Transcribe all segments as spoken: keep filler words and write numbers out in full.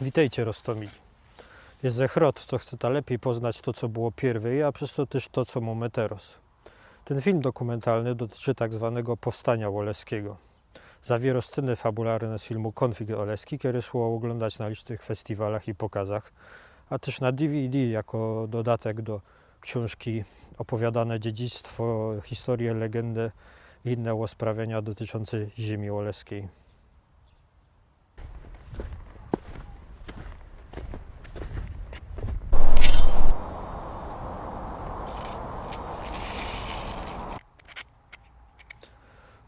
Witejcie, Rostomili. Jest zech rod, co chceta lepij poznać to, co było piyrwyj, a przez to tyż to, co mōmy teroz. Tyn film dokumentalny dotyczy tak zwanego powstania ôleskigo. Zawiyrŏ sceny fabularne z filmu Kōnflikt ôleski, kery szło ôglōndać na licznych festiwalach i pokazach, a tyż na D V D jako dodatek do ksiōnżki Ôpowiadane dziedzictwo, historie, legendy i inne ôsprawiania dotyczące ziymi ôleskij.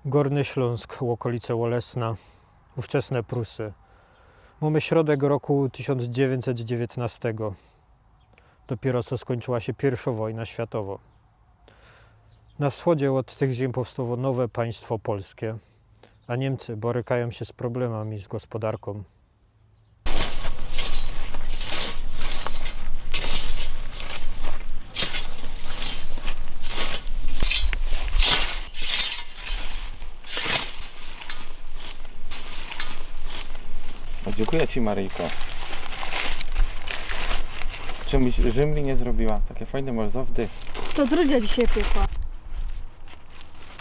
Gōrny Ślōnsk, ôkolice Ôlesna, ôwczesne Prusy. Mōmy środek roku tysiōnc dziewiyńćset dziewiyńtnŏstego. Dopiyro co skōńczyła sie piyrszŏ wojna światowŏ. Na wschodzie ôd tych ziyń powstŏwało nowe państwo polske, a Niymcy borykajōm sie z problemami z gospodarkōm. O, dziynkuja ci, Maryjko. Czymuś rzymli niy zrobiła? Take fajne masz zowdy. To Drudzia dzisiej piekła.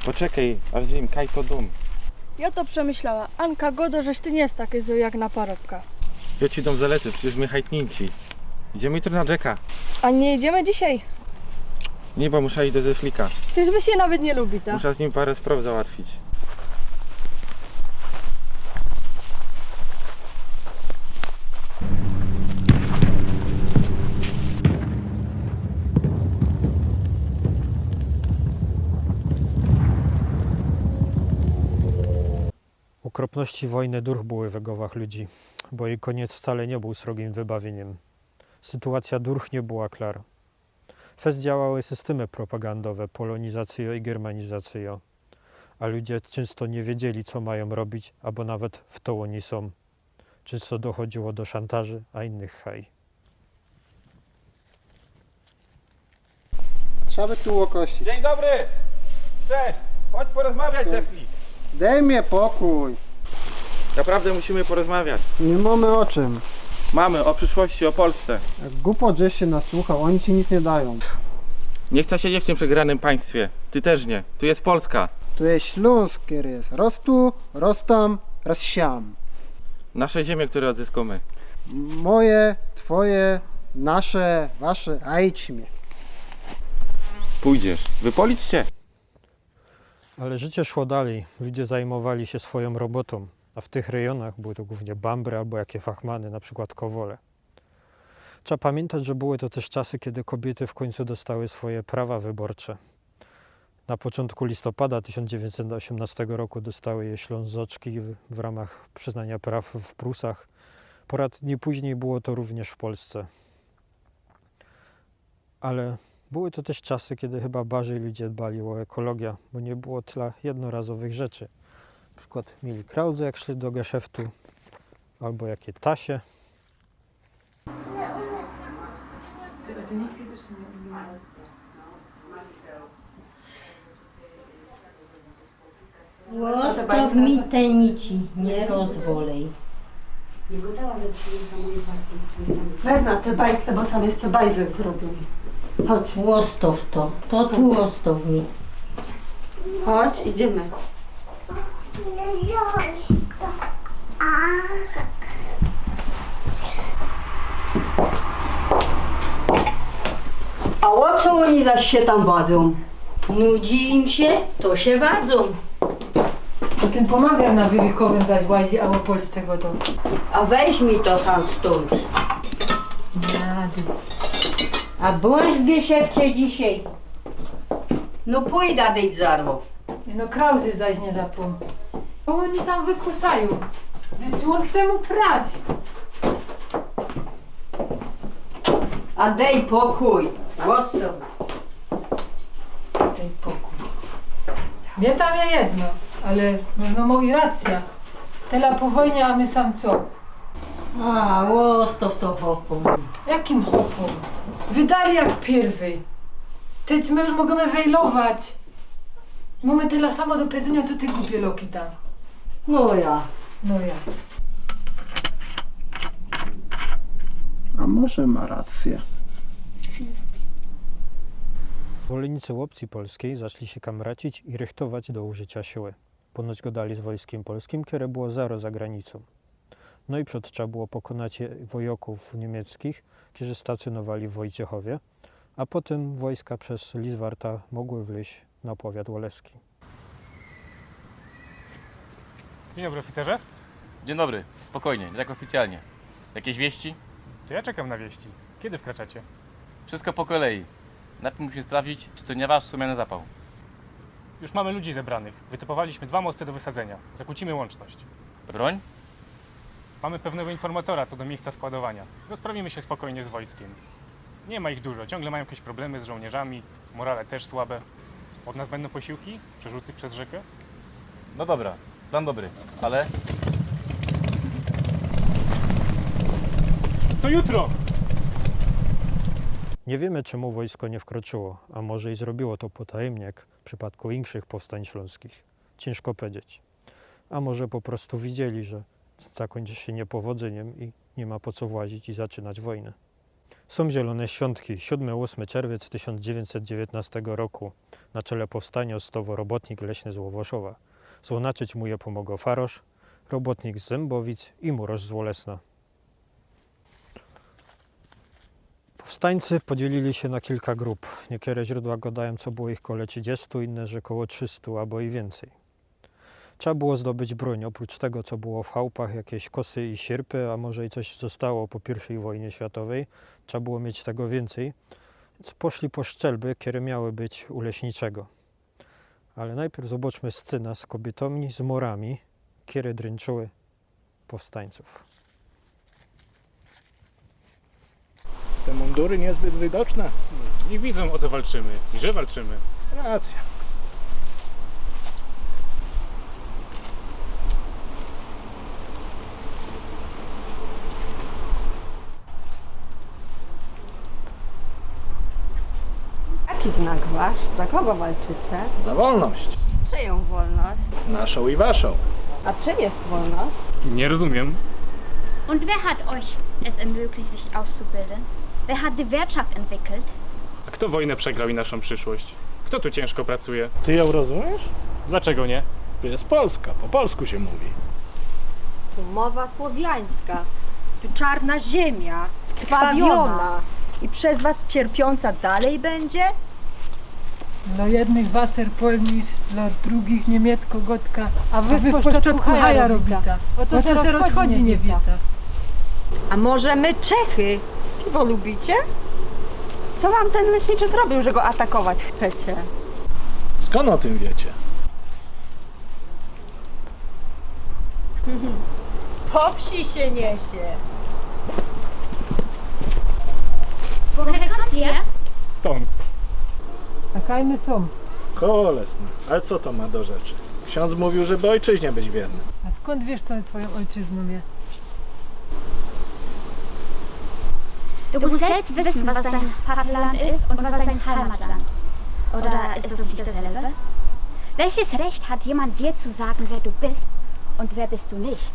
Poczekej, aż zjym, kaj to dōm. Jŏ to przemyślała. Anka, godo, żeś ty niy jest taki zły jak na parobka. Jŏ ci dōm zalecy, przecież my hajtniynci. Idziemy jutro na Jacka. A niy idziemy dzisiej? Niy, bo muszã iś do Zeflika. Przecież wy sie nawet niy lubita. Muszã z nim parã sprŏw załatwić. Ôkropności wojny durch były we gowach ludzi, bo jij kōniec wcale niy bōł srogim wybawiyniym. Sytuacyjŏ durch niy była klar. Fest działały systymy propagandowe, polōnizacyjŏ i germanizacyjŏ. A ludzie czynsto niy wiedzieli, co majōm robić, abo nawet w to ôni sōm. Czynsto dochodziło do szantaży, a innych haj. Trzeba by tu ôkosić. Dzień dobry! Cześć! Chodź porozmawiać, Zefli. Dej mi pokōj. Naprawdę musimy porozmawiać. Niy mōmy ô czym. Mamy, o przyszłości, o Polsce. Jak gupot żeś sie nasłuchał, ôni ci nic niy dajōm. Nie chcę siedzieć w tym przegranym państwie. Ty też nie. Tu jest Polska. Tu je Ślōnsk, kery je rŏz tu, rŏz tam, rŏz siam. Nasze ziemie, które odzyskumy. Moje, twoje, nasze, wasze, a idź mie. Pójdziesz. Wypolić cię? Ale życie szło dalij. Ludzie zajmowali sie swojōm robotōm, a w tych rejonach były to głōwnie bambry abo jakie fachmany, na przikłŏd kowole. Trzeba pamiyntać, że były to tyż czasy, kedy kobiyty w kōńcu dostały swoje prawa wyborcze. Na poczōntku listopada tysiōnc dziewiyńćset ôziymnŏstego roku dostały je Ślōnzoczki w, w rōmach prziznianiŏ praw w Prusach. Pŏra dni pōźnij było to rōwnyż w Polsce. Ale były to tyż czasy, kedy chyba bardzij ludzie dbali ô ekologiã, bo niy było tela jednorazowych rzeczy. Na przikłŏd mieli krauzy, jak szli do geszeftu, abo jakie tasie. Ôstow mi te nici, niy rozwolej. Wezna te bajtle, bo sam jeszcze bajzel zrobiōm. Chodź. Ôstow to, to tu ôstow mi. Chodź, idziemy. A ô co ôni zaś sie tam wadzōm? Nudzi im sie, to sie wadzōm. To tym pōmagajōm na Wiewiórkowym, zaś łazi, a ô Polsce godo. A weź mi to sam stōnd. Nadyć. A byłaś w Gieszefcie dzisiej? No pōjda dyć zarŏz. No krauzy zaś niy zapōm. Bo ôni tam wykusajōm. Dyć ôn chce mu prać. A dej pokōj. Ôstow. Dej pokōj. Mie tam je jedno, ale mōżno mŏ i racyjŏ. Tela po wojnie, a my sam co? A, ôstow to chopōm. Jakim chopōm? Wydali jak piyrwyj. Tyć my już możymy wejlować. Mōmy tela samo do pedzynio, co ty, gupie lokita. No ja. No ja. A może ma racjõ? Zwolennicy ôpcje polskij zaczli sie kamracić i rychtować do użyciŏ siły. Ponoć gŏdali z wojskiem polskim, kere było zarŏz za granicōm. No i przōd trzeba było pokōnać je-, wojŏkōw niymiecczich, kerzy stacjōnowali w Wojciechowie, a potym wojska bez Lizwarta mogły wlyź na powiat ôleski. Dzień dobry, oficerze. Dzień dobry. Spokojnie, nie tak oficjalnie. Jakieś wieści? To ja czekam na wieści. Kiedy wkraczacie? Wszystko po kolei. Najpierw musimy sprawdzić, czy to nie wasz sumienny zapał. Już mamy ludzi zebranych. Wytypowaliśmy dwa mosty do wysadzenia. Zakłócimy łączność. Broń? Mamy pewnego informatora co do miejsca składowania. Rozprawimy się spokojnie z wojskiem. Nie ma ich dużo, ciągle mają jakieś problemy z żołnierzami, morale też słabe. Od nas będą posiłki? Przerzuty przez rzekę? No dobra, plan dobry, ale... To jutro! Niy wiymy, czymu wojsko niy wkroczyło, a może i zrobiło to potŏmnie, jak w przipadku inkszych powstōń ślōnskich. Ciynżko pedzieć. A może po prostu widzieli, że zakōńczy sie niypowodzyniym i niy ma po co włazić i zaczynać wojny. Sōm zielōne świōntki, siōdmy, ôsmy czerwiec tysiōnc dziewiyńćset dziewiyńtnŏstego roku. Na czele powstaniŏ stowo robotnik leśny z Łowoszowa. Złonaczyć mu je pōmogo farosz, robotnik z Zymbowic i murŏrz z Ôlesna. Powstańcy podzielili sie na kilka grup. Niykere źrōdła gŏdajōm, co było ich kole trzidziestu, inne, że koło trzistu abo i wiyncyj. Trzeba było zdobyć brōń. Ôprōcz tego, co było w chałpach, jakeś kosy i sierpy, a może i coś zostało po piyrwszyj wojnie światowyj, trzeba było mieć tego wiyncyj. Wiync poszli po szczelby, kere miały być u leśniczego. Ale nojpiyr zobaczmy scyna z kobiytōmi, z murami, kere drynczyły powstańcōw. Te mundury niezbyt widoczne. Nie widzą, o co walczymy i że walczymy. Racja. Jaki znak wasz? Za kogo walczycie? Za wolność. Czyją wolność? Naszą i waszą. A czym jest wolność? Nie rozumiem. Und wer hat euch es ermöglicht, sich auszubilden? Wer hat die Wirtschaft entwickelt? A kto wojnę przegrał i naszą przyszłość? Kto tu ciężko pracuje? Ty ją rozumiesz? Dlaczego nie? To jest Polska, po polsku się mówi. Tu mowa słowiańska, tu czarna ziemia, skrwawiona i przez was cierpiąca dalej będzie? Dlŏ jednych Wasserpolnisch, dlŏ drugich niymieckŏ gŏdka, a wy w poszczotku haja robita. Ô co sie rozchodzi, niy wiyta. A może my Czechy? Piwo lubicie? Co wam ten leśniczy zrobił, że go atakować chcecie? Skąd o tym wiecie? Po wsi się niesie. Woher kommt ihr? Stąd. A kaj my sōm? Koło Ôlesna. Ale co to ma do rzeczy? Ksiądz mówił, żeby ojczyźnie być wiernym. A skąd wiesz, co twoją ojczyzną je? Du musst selbst wissen, was dein Vaterland ist und was dein Heimatland. Oder ist das nicht dasselbe? Welches Recht hat jemand, dir zu sagen, wer du bist und wer bist du nicht?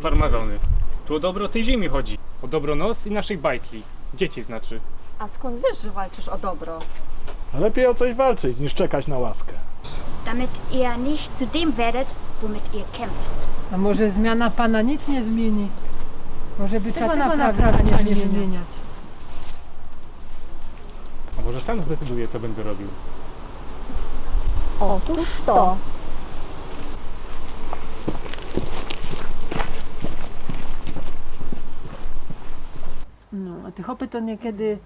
Farmazony. Tu o dobro tej ziemi chodzi. O dobro nos i naszych bajtli. Dzieci znaczy. A skąd wiesz, że walczysz o dobro? A lepiej o coś walczyć, niż czekać na łaskę. Damit ihr nicht zu dem werdet, womit ihr kämpft. A może zmiana pana nic nie zmieni? Może by trzeba tego naprawiać, a nie wymieniać. A może sam zdecyduję, co będę robił. Otóż to. No, a te chopy to niekiedy...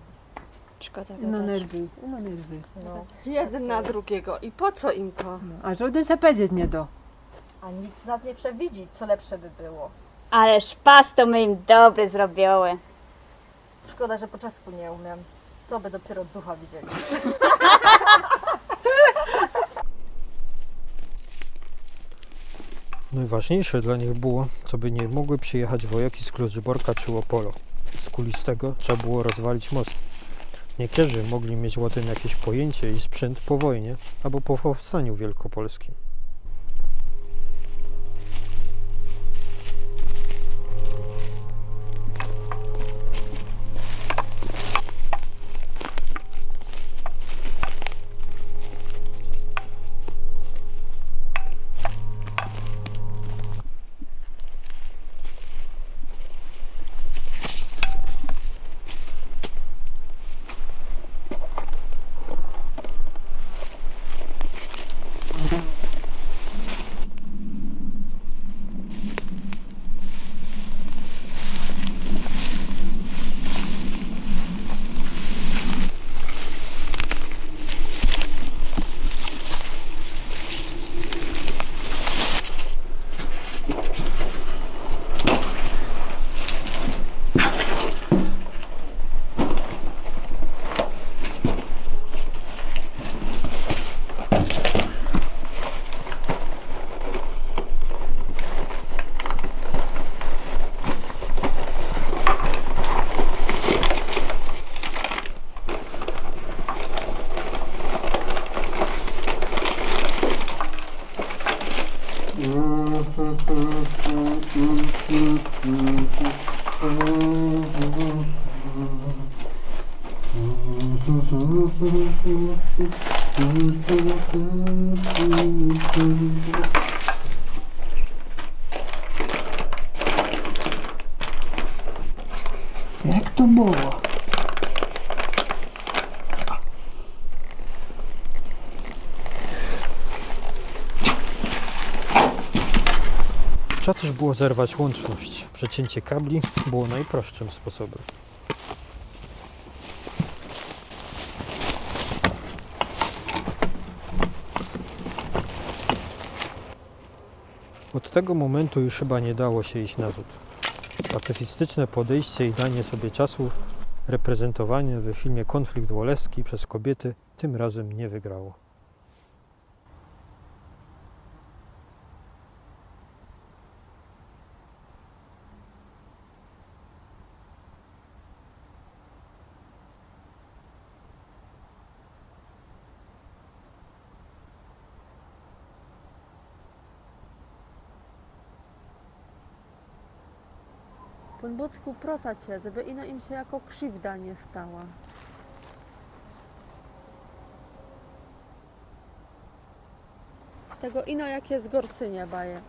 Szkoda No nerwy, no nerwy. Jeden na drugiego. I po co im to? No, a żŏdyn se pedzieć niy do. A nikt z nas nie przewidzi, co lepsze by było. Ale szpas to my im dobry zrobiły. Szkoda, że po czesku nie umiem. To by dopiero ducha widzieli. Nojważniyjsze dlŏ nich było, coby niy mogły przijechać wojŏki z Kluczborka czy Ôpolu. Skuli z tego trzeba było rozwalić most. Niykerzy mogli mieć ô tym jakeś pojyńcie i sprzynt po wojnie abo po powstaniu wielkopolskim. Jak to było? Trzeba też było zerwać łączność. Przecięcie kabli było najprostszym sposobem. Od tego momentu już chyba nie dało się iść nazad. Pacyfistyczne podejście i danie sobie czasu, reprezentowane we filmie Konflikt Wołeski przez kobiety, tym razem nie wygrało. Pōn Bōcku, prosa cie, żeby ino im sie jako krziwda niy stała. Z tego ino jak je zgorsynie baje.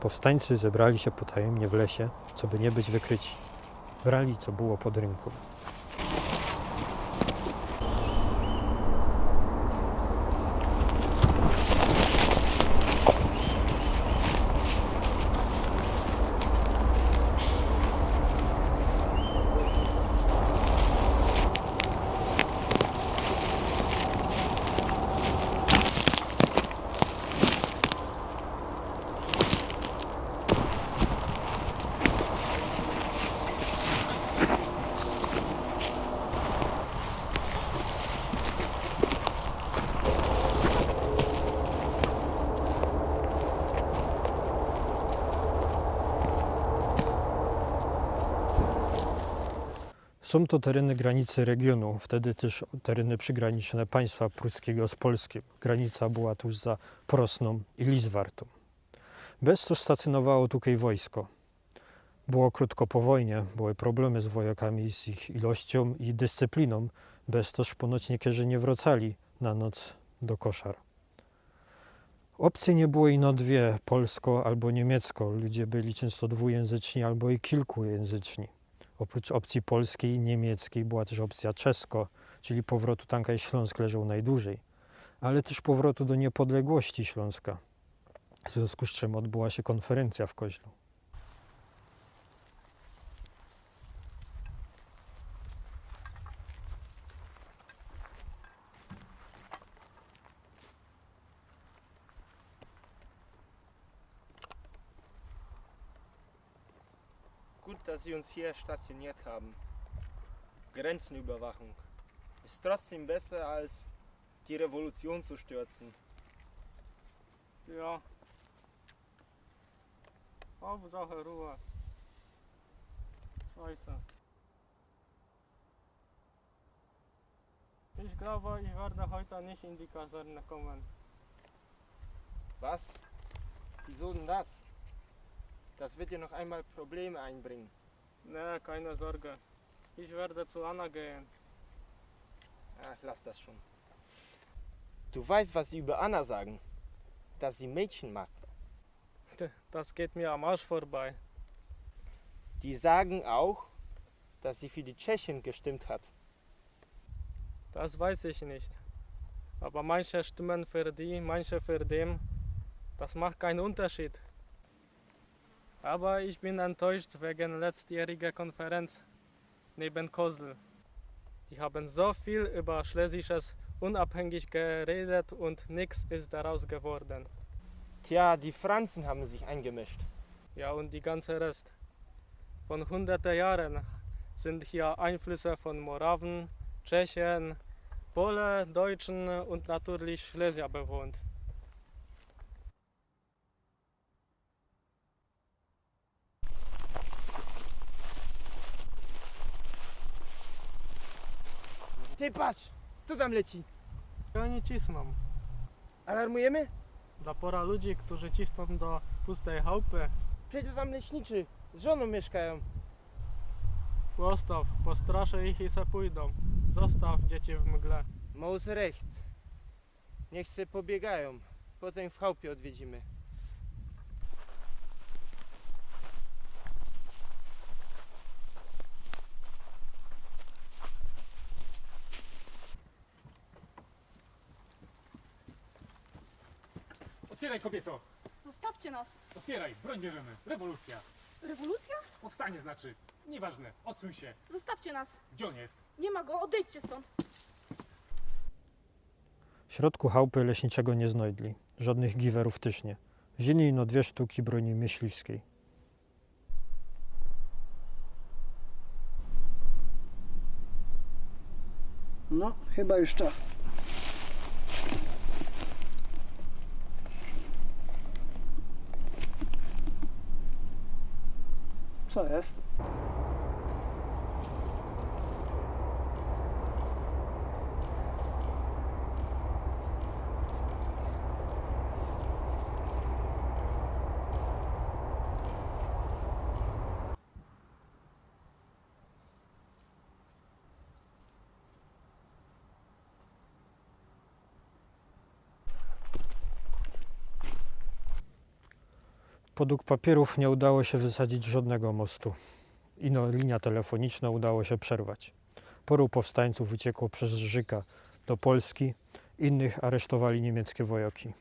Powstańcy zebrali się potajemnie w lesie, coby nie być wykryci. Brali, co było pod rynku. Są to tereny granicy regionu, wtedy też tereny przygraniczne państwa pruskiego z Polskiem. Granica była tuż za Prosną i Lizwartą. Bez to stacjonowało tukej wojsko. Było krótko po wojnie, były problemy z wojakami, z ich ilością i dyscypliną, bez toż ponoć niektórzy nie wracali na noc do koszar. Opcji nie było ino dwie, polsko albo niemiecko. Ludzie byli często dwujęzyczni albo i kilkujęzyczni. Oprócz opcji polskiej, niemieckiej była też opcja czesko, czyli powrotu tam, gdzie Śląsk leżał najdłużej, ale też powrotu do niepodległości Śląska, w związku z czym odbyła się konferencja w Koźlu. Gut, dass sie uns hier stationiert haben. Grenzenüberwachung ist trotzdem besser, als die Revolution zu stürzen. Ja. Hauptsache Ruhe. Scheiße. Ich glaube, ich werde heute nicht in die Kaserne kommen. Was? Wieso denn das? Das wird dir noch einmal Probleme einbringen. Na, keine Sorge. Ich werde zu Anna gehen. Ach, lass das schon. Du weißt, was sie über Anna sagen? Dass sie Mädchen mag. Das geht mir am Arsch vorbei. Die sagen auch, dass sie für die Tschechin gestimmt hat. Das weiß ich nicht. Aber manche stimmen für die, manche für den. Das macht keinen Unterschied. Aber ich bin enttäuscht wegen letztjähriger Konferenz neben Kosel. Die haben so viel über schlesisches Unabhängig geredet und nix ist daraus geworden. Tja, die Franzen haben sich eingemischt. Ja, und die ganze Rest. Von hunderte Jahren sind hier Einflüsse von Morawen, Tschechen, Pole Deutschen und natürlich Silesia bewohnt. Ty patrz, kto tam leci? I oni cisną. Alarmujemy? Dla pora ludzi, którzy cisną do pustej chałupy. Przecież tam leśniczy z żoną mieszkają. Zostaw, postraszę ich i se pójdą. Zostaw dzieci w mgle. Maus recht. Niech se pobiegają. Potem w chałupie odwiedzimy. Otwieraj, kobieto! Zostawcie nas! Otwieraj, broń bierzemy. Rewolucja. Rewolucja? Powstanie znaczy. Nieważne, odsuń się. Zostawcie nas! Gdzie on jest? Nie ma go, odejdźcie stąd! W środku chałupy leśniczego niy znajdli. Żodnych giwerōw tyż niy. Wziyni ino dwie sztuki broni myśliwskij. No, chyba już czas. Co jest? Podug papiyrōw niy udało sie wysadzić żodnego mostu. Ino linia telefonicznŏ udało sie przerwać. Poro powstańcōw uciekło bez rzyka do Polski, innych aresztowali niymieckie wojŏki.